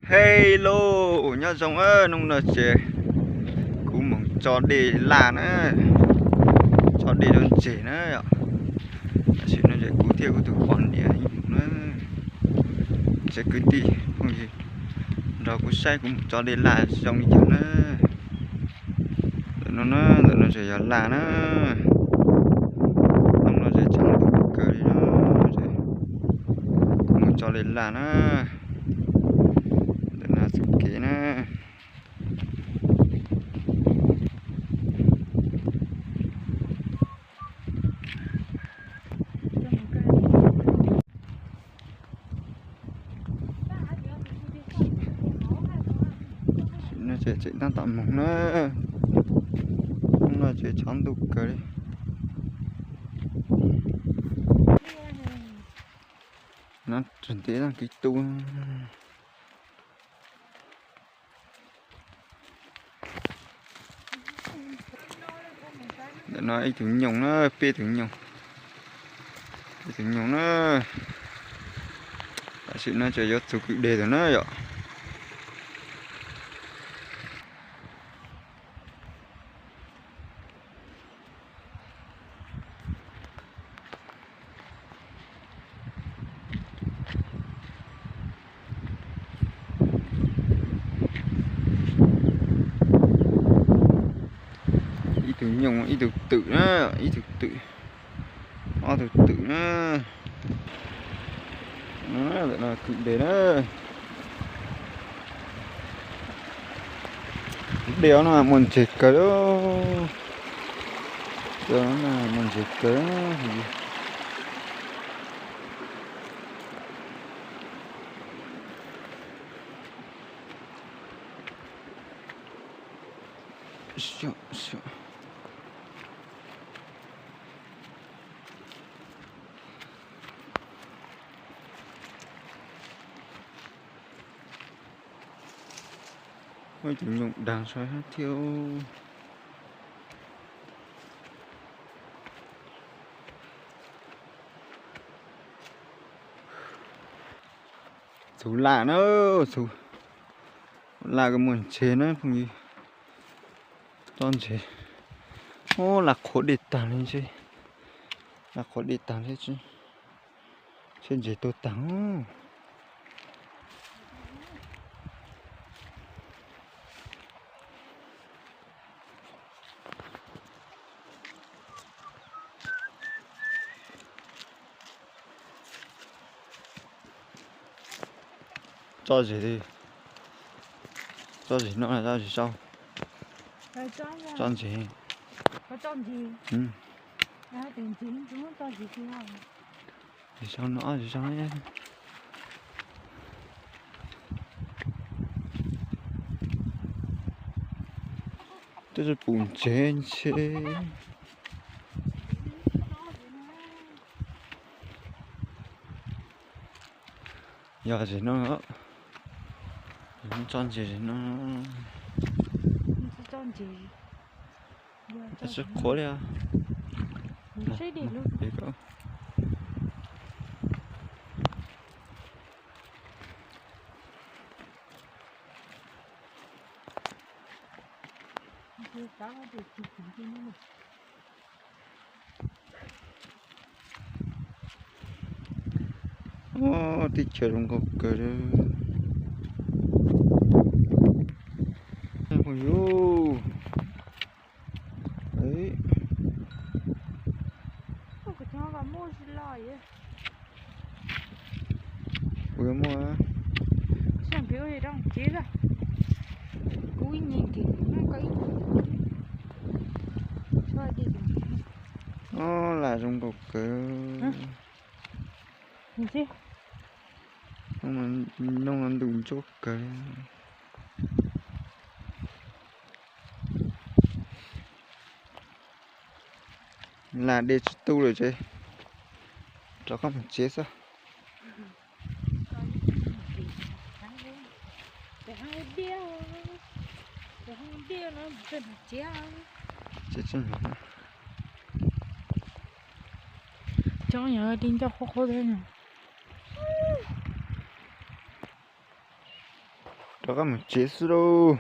Hello, nyob zoo, hnub no ces kuv mus tso dej laj na, tso dej rau ntses na yom. Tam sim no ces kuv thiab kuv tus poj niam mus na, tsev kwv tij phooj ywg nrog kuv saib kuv mus tso dej laj zoo li cas na. Ntawm no na, ntawm no ces yog laj na, hnub no ces tshav ntuj kawg li na, kuv mus tso dej laj na, ntawm no txoj kev na. Tam sim no ces tseem tab tom mus na, hnub no ces tshav ntuj kawg li. No tsis ntev no kev tu. Ntawm no ib tug nyoog na, peb tug nyoog, peb tug nyoog na. Tam sim no ces yuav txug kwj deg lawm na yom. Ib tug nyoog, ib tug twm na, ib tug twm, ob tug twm na. Lawm no kwj deg na. Dej no muaj ntses kawg li. Muaj ntses kawg. Muaj ib tug nyoog dag saib thiab. Txhua laj na, txhua laj kws muaj ntses na phooj ywg. Tsob ntses, ub, laj qhuav dej tag li ntshe, laj qhuav dej tag thiab tsis, ntshe ntses tuag tag. Tsob zis, tsob zis no, tsob zis sau, tsob ntses. Zis sau no, zis sau. Twb tsis pum ntses ntshe. Yog zis no, tsob ntses zis no. Tsis qhuav li. Teb chaws zoo nkauj kawg li. Phooj ywg, kuv yuav muaj, kuv ib nyuag, laj zoo nkauj kawg. Noj ntu ntsuab kawg. Lam de tsis tu lawm ces rov qab mus tsev xwb. Cov yog di ncauj qhuav qhuav thiab. Rov qab mus tsev xwb lauj.